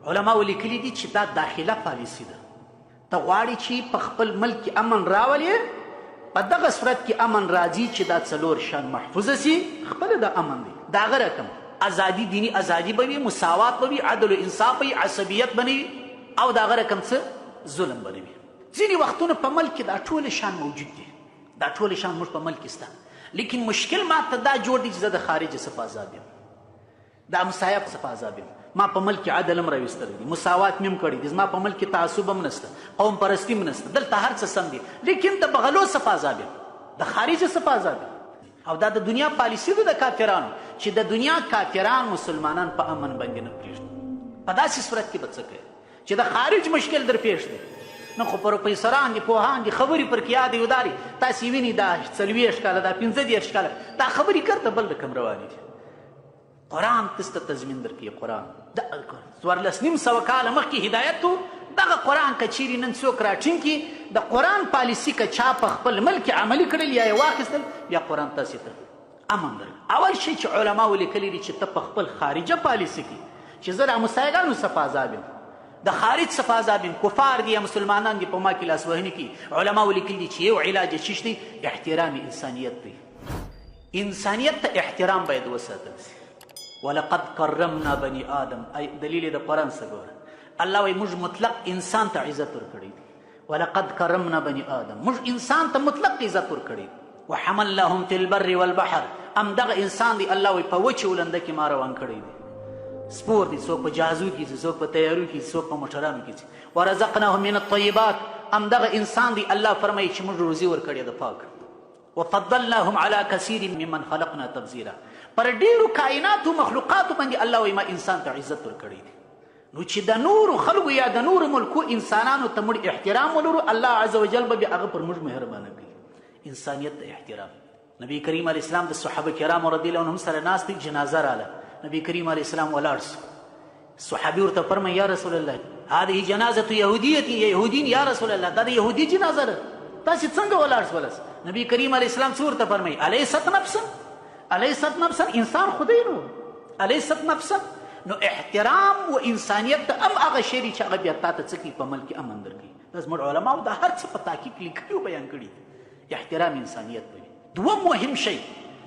علماو لیکلي دي چې دا داخله پالیسي ده. ته غواړې چې په خپل ملک کې امن راولې، په دغه صورت کې امن راځي چې دا څلور شیان محفوظ سي، خپله د امن دی. د هغه رقم ازادي، دیني ازادي به وي، مساوات به وي، عدل و انصاف به وي، عصبیت به نه وي، او د هغه رقم څه ظلم به نه وي. ځینې وختونه په ملک کې دا ټول شیان موجود دي، دا ټول شیان موږ په ملک کې شته، لیکن مشکل ما ته دا جوړ دی چې زه د خارج څخه په عذاب یم، د همسایه څخه په عذاب یم. ما په ملک کې عدل هم راوستلی دی، مساوات مې هم کړی دی، زما په ملک کې تعصب هم نشته، قوم پرستي هم نشته، دلته هر څه سم دي، لیکن د بغلو څخه په عذاب یم، د خارج څخه په عذاب یم. او دا د دنیا پالیسي ده د کافرانو، چې د دنیا کافران مسلمانان په امن باندې نه پرېږدي. په داسې صورت کې به څه کوي چې د خارج مشکل در پېښ دی؟ نو خو پروفیسوران دي، پوهان دي، خبرې پر کې یادې وداري، تاسې وینئ دا 40 کاله، دا 35 کاله دا خبرې ګرده بل رقم روانې دي. قرآن تاسو ته تضمین درکوي. قرآن د 1450 کاله مخکې هدایت و. دغه قرآن که چیرې نن څوک راټینګ کړي، د قرآن پالیسي که چا په خپل ملک کې عملي کړل یا یې واخیستل، بیا قرآن تاسې ته امن درکړي. اول شی چې علماو لیکلي دي چې ته په خپل خارجه پالیسي کې چې زه د همسایګانو څخه په عذاب یم، د خارج څخه په عذاب یم، کفار دي یا مسلمانان دي، په ما کې لاسوهنې کوي، علماو لیکلي دي چې یو علاج یې څه دی؟ احترام انسانیت دی. انسانیت ته احترام باید وساتل سي. ولقد کرمنا بني آدم، ای دلیل د قرآن څه ګوره، الله وایي موږ مطلق انسان ته عزت ورکړی دی. ولقد کرمنا بني آدم، موږ انسان ته مطلق عزت ورکړی دی. وحملناهم فی البر والبحر، ام دغه انسان دی الله وایي په وچې ولنده کې ما روان کړی دی. سپور دی، څوک په جهازو کې ځي، څوک په طیارو کې ځي، څوک په موټرانو کې ځي. ورزقناهم من الطیبات، ام دغه انسان دی الله فرمایي چې موږ روزي ورکړې ده پاک. وفضلناهم على كثير ممن خلقنا تفضيلا، پر ډیرو کائناتو مخلوقاتو باندې الله وایي ما انسان ته عزت ورکړی دی. نو چې د نورو خلکو یا د نورو ملکو انسانانو ته موږ احترام ولرو، الله عز وجل به بیا هغه پر موږ مهربانه کوي. انسانیت ته احترام. نبی کریم علیه السلام د صحابه کرامو رضی الله عنهم سره ناست دی، جنازه راله، نبی کریم علیه السلام ولاړ سو. صحابي ورته فرمایي یا رسول الله هذه جنازه يهوديه يهودين، یا رسول الله دا د يهودي جنازه ده، تاسو څنګه ولاړ سولاست؟ نبی کریم علیه السلام څه ورته فرمایي؟ الیست نفسا، الیست نفسا، انسان خو دی نو، الیست نفسا. نو احترام و انسانیت ته هم هغه شی دی چې هغه بیا تا ته څه کوي؟ په ملک کې امن درکوي. دا زموږ علماو دا هر څه په تحقیق لیکلي او بیان کړي دي. احترام انسانیت به وي. دوه مهم شی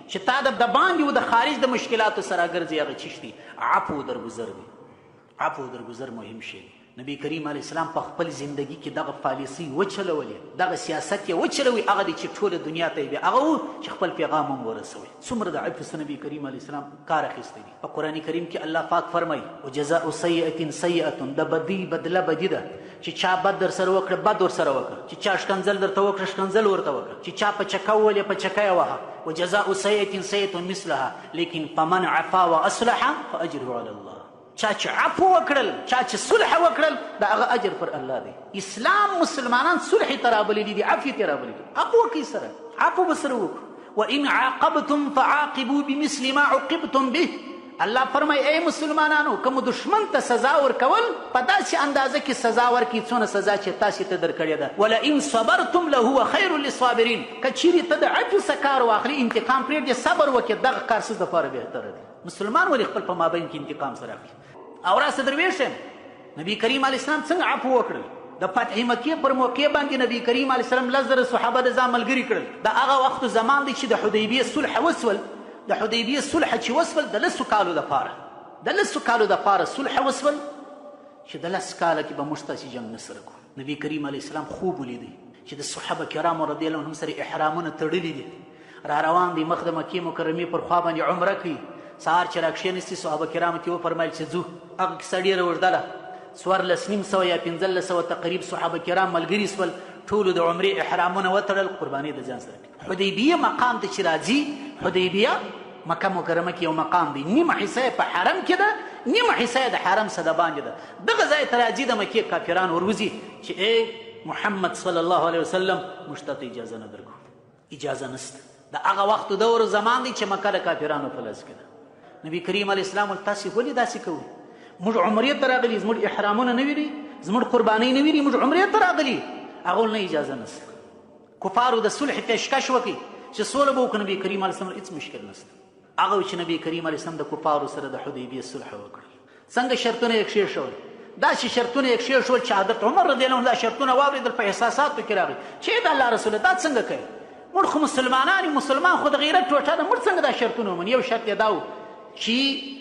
چې تا د باندې او د خارج د مشکلاتو سره ګرځي، هغه چیش دی؟ عفو درګذر دی. عفو درګذر مهم شی دی. نبی کریم علیه السلام په خپل زندگی کې دغه پالیسی وچلولې، دغه سیاست یې وچلوي، هغه دی چې ټوله دنیا ته یې بیا هغه و چې خپل پیغام هم ورسوي. څومره د عفو څخه نبی کریم علیه السلام کار اخیستی دی. په قرآن کریم کې الله پاک فرمایي وجزاء سیئة سیئة، د بدی بدله بدی ده، چې چا بد در سره وکړه بد ورسره وکړه، چې چا ښکنځل درته وکړه ښکنځل ورته وکړه، چې چا په چکه وولې په چکه یې وهه. وجزاء سیئة سیئة مثلها، لیکن فمن عفا واصلح فاجره علی الله. چا چې عفو وکړل، چا چې صلح وکړل، د هغه اجر پر الله دی. اسلام مسلمانان صلح ته رابللي دي، عفوې ته رابللي دي. عفو وکړئ سره، عفو به سره وکړو. وان عاقبتم فعاقبوا بمثل ما عوقبتم به. الله فرمای ای مسلمانانو، کوم دشمن ته سزا ورکول په داسې اندازه کې سزا ورکړي څونه سزا چې تاسې ته درکړې ده. ولئن صبرتم لهو خیر للصابرین. که چیرې ته د عفو څخه کار واخلې، انتقام پرېږدې، صبر وکړې، دغه کار څه دپاره بهتره دی. مسلمان ولې خپل په مابین کې انتقام سره اخلي؟ او راسه دروېش یم، نبی کریم علیه السلام څنګه عفو وکړل؟ د فتح مکې پر موقع باندې نبی کریم علیه السلام 10,000 صحابه د ځان ملګري کړل. د هغه وخت زمان دی چې د حدیبیې صلح وسول. د حدیبیې صلح چې وسول د 10 کالو دپاره، د 10 کالو دپاره صلح وسول چې د 10 کاله کې به موږ تاسې جنګ نه سره کوو. نبی کریم علیه السلام خوب ولیدی چې د صحابه کرامو رضی الله عنهم سره احرامونه تړلي دي، را روان دي، مخ د مکې مکرمې پر خوا باندې عمره کوي. سهار چې راکښېنستي، صحابه کرامو ته یې وفرمایل چې ځو. هغه کیسه ډېره اوږده ده. 1450 یا 1500 تقریب صحابه کرام ملګري سول، ټولو د عمرې احرامونه وتړل، قرباني د ځان سره کړې. حدیبیه مقام ته چې راځي، حدیبیه مکه مکرمه کې یو مقام دی، نیمه حصه یې په حرم کې ده، نیمه حصه یې د حرم څخه د باندې ده. دغه ځای ته راځي، د مکې کافران وروځي چې ای محمد صلی الله علیه وسلم، موږ ته اجازه نه درکو، اجازه نشته. د هغه وخت دور زمان دی چې مکه د کافرانو په لاس کې ده. نبی کریم علیه السلام ول تاسې ولې داسې کوئ؟ موږ عمرې ته راغلي، زموږ احرامونه نه ویلي، زموږ قربانۍ نه ویلي، موږ عمرې ته راغلي. هغه نه اجازه نشته. کفارو د صلح پیشکش وکړي چې سوله به وکړو. نبی کریم علیه السلام هېڅ مشکل نشته. هغه چې نبی کریم علیه السلام د کفارو سره د حدیبیې صلح وکړل، څنګه شرطونه یې کښېښول؟ داسې شرطونه یې کښېښول چې حضرت عمر رضی الله عنه دا شرطونه واورېدل، په احساساتو کې راغی چې د الله رسوله دا څنګه کوي؟ موږ خو مسلمانان یو، مسلمان خو د غیرت ټوټه ده، موږ څنګه دا شرطونه ومنو؟ یو شرط یې دا و چې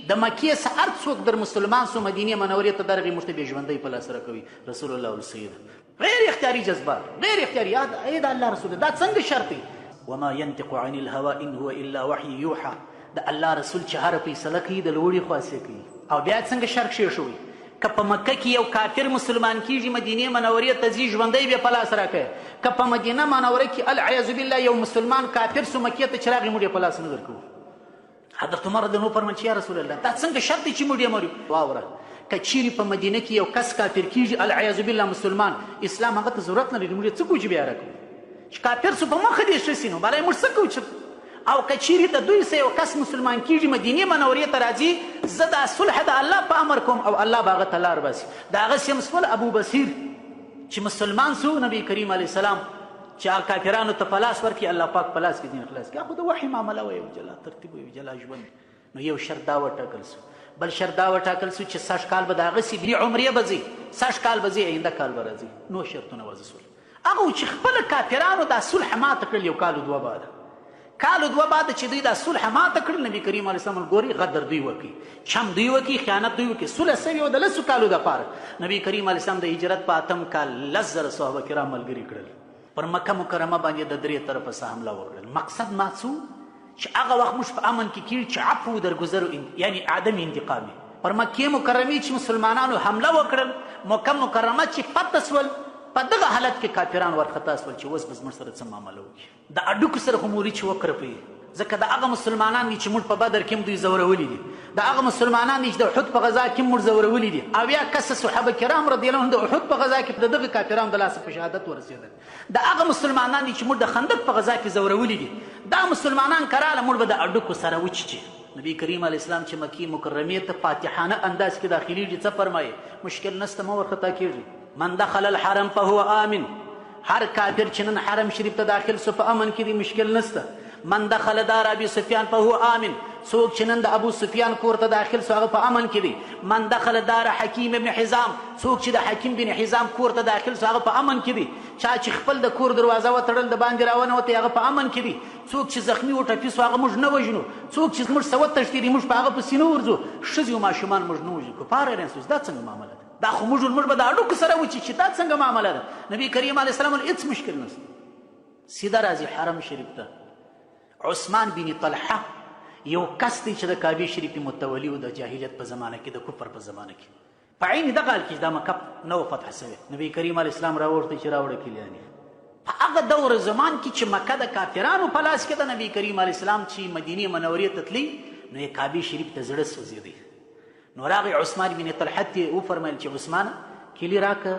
د مکې څخه هر څوک در مسلمان سو، مدینې منورې ته درغی، موږ ته بې ژوندی په لاس راکوي. رسول الله ورسېده، غیر اختیاري جذبات، غیر اختیاري. ای د الله رسول، دا څنګه شرط دی؟ وما ينطق عن الهوى ان هو الا وحي يوحى. د الله رسول چې هره فیصله کوي د لوړې خوا څخه کوي. او بیا څنګه شرط کښېښوي؟ که په مکه کې یو کافر مسلمان کیږي، مدینې منورې ته ځي، ژوندی به په لاس راکوي. که په مدینه منوره کې العیاذ بالله یو مسلمان کافر سو، مکې ته چې راغی، موږ یې په لاس نه درکوو. حضرت عمر رضی الله عنه فرمایل چې یا رسول الله، دا څنګه شرط دی چې موږ یې مرو؟ واوره، که چیرې په مدینه کې یو کس کافر کیږي، العیاذ بالله مسلمان، اسلام هغه ته ضرورت نه لري، موږ یې څه کوو چې بیا راکوو؟ چې کافر سو په مخه دې ښه سي، نو بله موږ څه کوو چې؟ او که چیرې د دوی څخه یو کس مسلمان کیږي، مدینې منورې ته راځي، زه دا صلح د الله په امر کوم او الله به هغه ته لار باسي. د هغه سیم سول ابو بصیر چې مسلمان سو، نبی کریم علیه السلام چې هغه کافرانو ته په لاس ورکړي، الله پاک په لاس کې ځینې خلاص کړي. خو د وحي معامله وه، یو جلا ترتیب، یو جلا ژوند. نو یو شرط دا وټاکل سو، بل شرط دا وټاکل سو چې سږ کال به د هغسې بې عمرې به ځي، سږ کال به ځي، آینده کال به راځي. نو شرطونه وضع سول. هغه چې خپله کافرانو دا صلح ماته کړل، یو کال دوه بعد، کال دوه بعد چې دوی دا صلح ماته کړل، نبی کریم علیه السلام ګوري غدر دوی وکړي، چم دوی وکړي، خیانت دوی وکړي. صلح سوي و د 10 کالو دپاره. نبی کریم علیه السلام د هجرت په اتم کال 10,000 صحابه کرام ملګري کړل، پر مکه مکرمه باندې د درې طرفه څخه حمله وکړل. مقصد ما څه؟ چې هغه وخت موږ په امن کې کیږي چې عفو درګذر، یعنی عدم انتقامي. پر مکې مکرمې چې مسلمانانو حمله وکړل، مکه مکرمه چې فتح سول، په دغه حالت کې کافران ورخطا سول چې اوس به زموږ سره څه معامله وکړي؟ د اډوکو سره خو موري چې وکرپوي، ځکه د هغه مسلمانان دي چې موږ په بدر کې هم دوی ځورولي دي، د هغه مسلمانان دي چې د احد په غزا کې موږ ځورولي دي. 70 کسه صحابه کرام رضی الله عنهم د احد په غزا کې د دغه کافرانو د لاسه په شهادت ورسېدل. د هغه مسلمانان دي چې موږ د خندق په غزا کې ځورولي دي. دا مسلمانان کراله، موږ به د اډوکو سره وچیچي. نبی کریم علیه السلام چې مکې مکرمې ته فاتحانه انداز کې داخليږي، څه فرمایي؟ مشکل نشته، مه ورخطا کېږي. من دخل الحرم فهو آمن. هر کافر چې نن حرم شریف ته داخل سو، په امن کې دی، مشکل نشته. من دخل دار ابي سفیان فهو آمن. څوک چې نن د ابو سفیان کور ته داخل سو، هغه په امن کې دی. من دخل دار حکیم ابن حزام، څوک چې د حکیم بن حزام کور ته داخل سو، هغه په امن کې دی. چا چې خپل د کور دروازه وتړل، د باندې راونه وته، هغه په امن کې دی. څوک چې زخمی او ټپي سو، هغه موږ نه وژنو. څوک چې موږ سره وتښتېدي، موږ په هغه پسې نه ورځو. ښځې او ماشومان موږ نه وژنو. کفار حیران سو، دا څنګه معامله ده؟ دا خو موږ به د هډوکو سره وچي چې دا څنګه معامله ده؟ نبی کریم علیه السلام هېڅ مشکل نشته. سیده راځي حرم شریف ته. عثمان بن طلحه یو کس دی چې د کعبې شریفې متولي و د جاهلیت په زمانه کې، د کفر په زمانه کې، په عین دغه حال کې دا مکه نه وه فتح سوې. نبی کریم علیه السلام راوغوښتی چې راوړه کلیانې. په هغه دور زمان کې چې مکه د کافرانو په لاس کې ده، نبی کریم علیه السلام چې مدینې منورې ته تللی، نو یې کعبې شریف ته زړه سوځېدی. نو راغی عثمان بن طلحه ته، وفرمایل چې عثمانه، کلی راکه،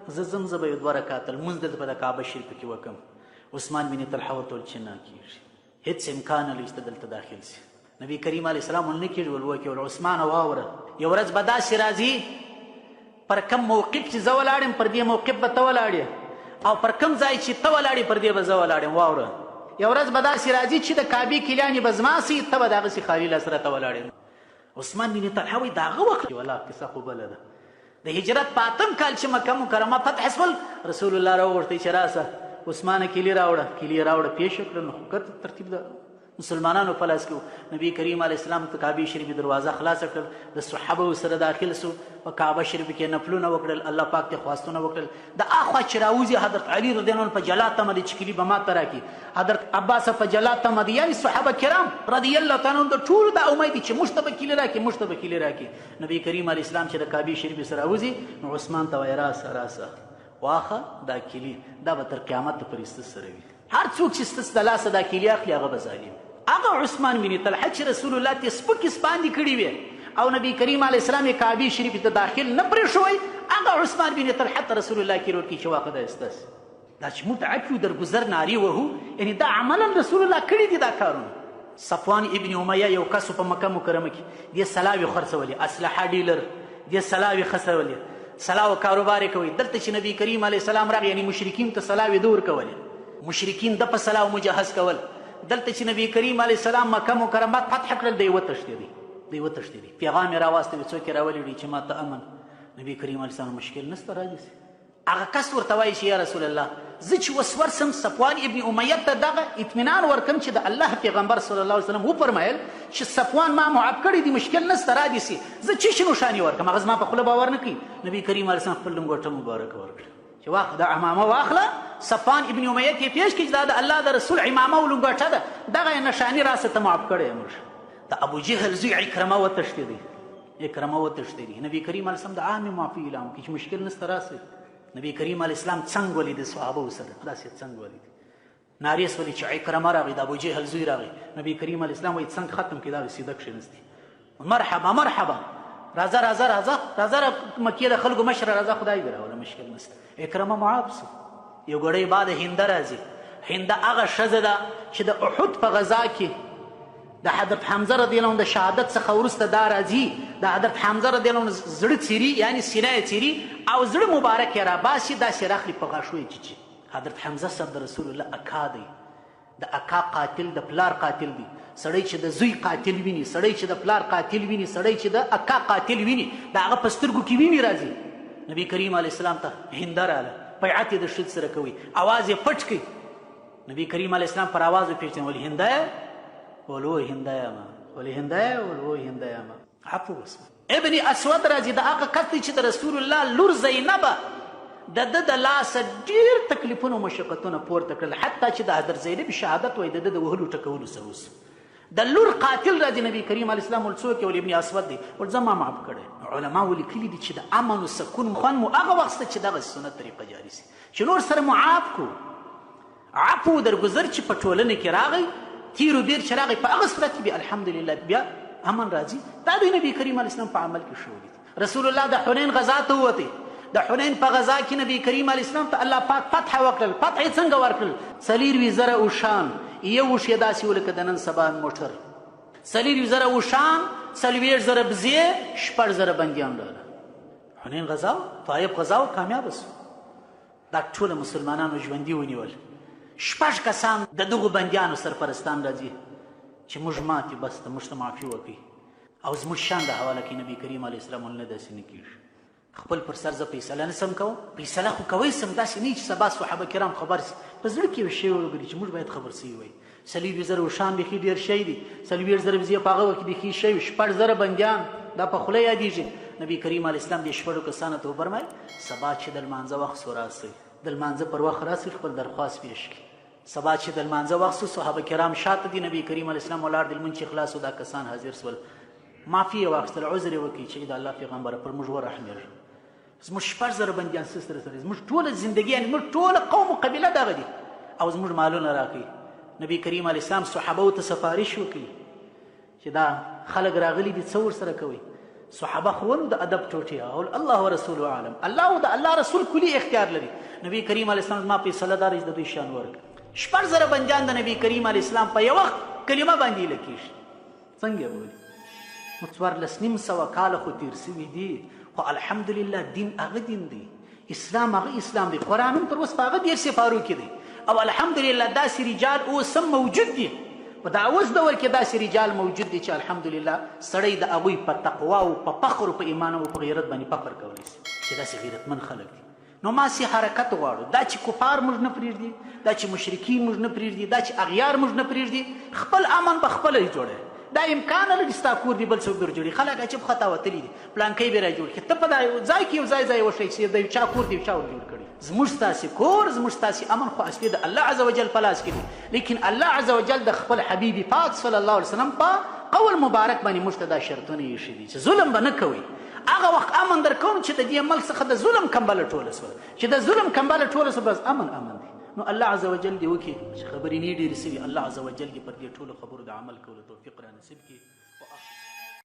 زه ځم، زه به یو دوه رکعته لمونځ دلته په د کعبه شریفه کې وکم. عثمان بن طلحه ورته وویل چې نه کېږي، هېڅ امکان نه لري چې ته دلته داخل سي. نبی کریم علیه السلام نه کېږي، ول وکې ول عثمان واوره، یو ورځ به داسې راځي، پر کوم موقف چې زه ولاړ یم، پر دې موقف به ته ولاړ یې، او پر کوم ځای چې ته ولاړ یې، پر دې به زه ولاړ یم. واوره، یو ورځ به داسې راځي چې د کعبې کلیانې به زما سي، ته به د هغسې خالي لاس راته ولاړ یې. عثمان بن طلحه وایي د هغه وخت ولا کیسه خو بله ده. د هجرت په اتم کال چې مکه مکرمه فتح سول، رسول الله راوغوښتی چې راسه عثمانه، کیلي راوړه. کیلي راوړه، پیش کړه. نو خو ترتیب ده. مسلمانانو په لاس کې وو. نبی کریم علیه السلام ته کعبې شریفې دروازه خلاصه کړل، د صحابه سره داخل سو، په کعبه شریف کې نفلونه وکړل، الله پاک ته خواستونه وکړل. د اخوا چې راوځي حضرت علی رضی الله عنه په جلا تمه دی چې کلی به ما ته راکړي، حضرت عباس په جلا تمه دی، یعنی صحابه کرام رضی الله تعالی عنهم د ټولو دا امید چې موږ ته به کلی راکړي، موږ ته به کلی راکړي. نبی کریم علیه السلام چې د کعبې شریفې سره راوځي نو عثمان ته وایي راسه راسه واخه دا کلی، دا به تر قیامت پورې ستاسو سره وي. هر څوک چې ستاسو د لاسه دا کیلي اخلي هغه به ظالم. هغه عثمان بن طلحه چې رسول الله ته سپکې سپاندې کړې وې او نبی کریم علیه السلام یې کعبې شریفې ته داخل نه پرېښوی، هغه عثمان بن طلحه ته رسول الله کیلي ورکړي چې واخه دا ستاسو. دا چې موږ عفو درګذر نارې وهو، یعنې دا عملا رسول الله کړي دي دا کارونه. صفوان ابن امیه یو کس په مکه مکرمه کې دې سلاوې خرڅولې، اسلحه ډیلر دې سلاوې خرڅولې، سلاو کاروبار یې کوي. دلته چې نبی کریم علیه السلام راغی، یعنې مشرکین ته سلاوې ده ورکولې، مشرکین ده په سلاو مجهز کول. دلته چې نبی کریم علیه السلام مکه مکرمه فتح کړل، دی وتښتېدی، دی وتښتېدی. پیغام یې راواستوي، څوک یې راولېږي چې ما ته امن. نبی کریم علیه السلام مشکل نشته، راځي. هغه کس ورته وایي چې یا رسول الله، زه چې اوس ورسم صفوان ابن امیه ته دغه اطمینان ورکم چې د الله پیغمبر صلی الله علیه وسلم وفرمایل چې صفوان ما معاف کړی دی، مشکل نشته، را دي سي، زه چې شي نښانې ورکم، هغه زما په خوله باور نه کوي. نبی کریم علیه السلام خپل لنګوټه مبارکه ورکړه چې واخله دا عمامه واخله. صفوان ابن امیه ته پیش کړي چې دا د الله د رسول عمامه او لنګوټه ده، دغه یې نښانې راسه ته معاف کړی موږ. د ابو جهل زوی عکرمه وتښتېدی، اکرمه وتښتېدی. نبی کریم علیه السلام د عامې معافي اعلان وکړي چې مشکل نشته، راسئ. نبی کریم علیه السلام څنګ ولید صحابه سره، داسې څنګ ولید، نارې سولې چې عکرمه راغی، د ابو جهل زوی راغی. نبی کریم علیه السلام وایي څنګ ختم کړي، دا سیده کښېنستی، مرحبا مرحبا، راځه راځه راځه راځه، مکې د خلکو مشره راځه، خدای دې راوله، مشکل نشته. اکرمه معاف سو. یو ګړی بعد هنده راځي. هنده هغه ښځه ده چې د احد په غزا کې د حضرت حمزه رضی الله عنه د شهادت څخه وروسته دا راځي، د حضرت حمزه رضی الله عنه زړه څیري، یعنی سینه یې څیري او زړه مبارک یې راباسي، داسې راخلي په غاښو یې چیچي. حضرت حمزه صاحب د رسول الله اکا دی، د اکا قاتل د پلار قاتل دی. سړی چې د زوی قاتل ویني، سړی چې د پلار قاتل ویني، سړی چې د اکا قاتل ویني، د هغه په سترګو کې ویني راځي. نبی کریم علیه السلام ته هنده راله، بیعت یې د ښځې سره کوي، اواز یې پټ کوي. نبی کریم علیه السلام پر اواز وپېژني، ولې هنده یې؟ ول وو هنده یم، ولې هنده یې؟ ول وو هنده یم. عفو وسوه. ابن اسود راځي، د هغه کس دی چې د رسول الله لور زینب د ده د لاسه ډېر تکلیفونه مشقتونه پورته کړل، حتی چې د حضرت زینب شهادت وایي د ده د وهلو ټکولو سره وسو. د لور قاتل راځي، نبی کریم علیه السلام ول څوک یې؟ ول ابن اسود دی. ول زما معاف کړی. علما ولیکلي دي چې د امن و سکون خوند مو هغه وخت چې دغه سنت طریقه جاري سي چې نور سره معاف کو. عفو درګذر چې په ټولنه کې راغی، تیر و بیر چې راغی، په هغه صورت کې بیا الحمدلله بیا امن راځي. دا د نبی کریم علیه السلام په عمل کې ښوولي دي. رسول الله د حنین غزا ته ووتی. د حنین په غزا کې نبی کریم علیه السلام ته الله پاک فتح وکړل. فتح یې څنګه ورکړل؟ 24,000 اوښان، یو اوښ یې داسې و لکه د نن سبا موټر. 24,000 اوښان، 40,000 بزې، 6,000 بندیان راغله. حنین غزا، طایف غزا کامیابه سو. دا ټوله مسلمانانو ژوندي ونیول. شپږ کسان د دغو بندیانو سرپرستان راځي چې موږ مات یو، بس ته موږ ته معافي وکړئ او زموږ شان د حواله کوي. نبی کریم علیه السلام نه داسې نه کېږي، خپل پر سر زه فیصله نه سم کوم، فیصله خو کوئ سم، داسې نه چې سبا صحابه کرام خبر سي. په زړه کې یو شی وګوري چې موږ باید خبر سوي وای. 24,000 اوښان بیخي ډېر شی دي، 40,000 بزې په هغه وخت کې بیخي شی، 6,000 بندیان دا په خوله یادېږي. نبی کریم علیه السلام دې شپږو کسانو ته وفرمایل سبا چې د لمانځه وخت سو راسئ، د لمانځه پر وخت راسئ، خپل درخواست پیش کړئ. سبا چې د لمانځه وخت سو، صحابه کرام شاته دي، نبی کریم علیه السلام ولاړ دی، لمونځ چې خلاص سو دا کسان حاضر سول، معافي یې واخیستله، عذر یې وکړي چې د الله پیغمبره پر موږ ورحمېږه، زموږ 6,000 بندیان څه سره سره، زموږ ټوله زندګي، یعنې زموږ ټوله قوم او قبیله دغه دي او زموږ مالونه راکوي. نبی کریم علیه السلام صحابه ته سفارش وکړي چې دا خلک راغلي دي، څه ورسره کوي؟ صحابه خو ونو د ادب ټوټې، او الله ورسول عالم، الله او د الله رسول کلی اختیار لري. نبی کریم علیه السلام ما فیصله دار چې د دوی شان ورک. 6,000 بندیان د نبی کریم علیه السلام په یو کلمه باندې لکیږي. څنګه یې بولي؟ نو 1450 کاله خو تېر سوي دي، خو الحمدلله دین هغه دین دی، اسلام هغه اسلام دی، قرآن هم تر اوس په هغه 30 سپارو کې دی، او الحمدلله داسې رجال اوس هم موجود دي. په دا اوس دور کې داسې رجال موجود دي چې الحمدلله سړی د هغوی په تقوا او په فخر او په ایمان او په غیرت باندې فخر کولی شي چې داسې غیرتمن خلک دي. نو ما سي حرکت غواړو. دا چې کفار موږ نه پرېږدي، دا چې مشرکین موږ نه پرېږدي، دا چې اغیار موږ نه پرېږدي، خپل امن به خپله جوړوي. دا امکان نه لري ستا کور دې بل څوک در جوړوي. خلک عجیب خطا وتلي دي، پلانکی به را جوړ کړي. ته په دا ځای کې یو ځای ځای وښیه چې د یو چا کور دې یو چا ور جوړ کړي. زموږ ستاسې کور، زموږ ستاسې امن خو اصلي د الله عز وجل په لاس کې دی، لیکن الله عز وجل د خپل حبیب پاک صلی الله علیه وسلم په قول مبارک باندې موږ ته دا شرطونه ایښي دي چې ظلم به نه کوئ. هغه وخت امن در کوم چې د دې ملک څخه د ظلم کمبله ټوله سوه، چې د ظلم کمبله ټوله سوه بس امن امن دی. نو الله عز وجل دې وکړي چې خبرې نه ډېرې سوي، الله عز وجل دې پر دې ټولو خبرو د عمل کولو توفیق را نصیب کړي.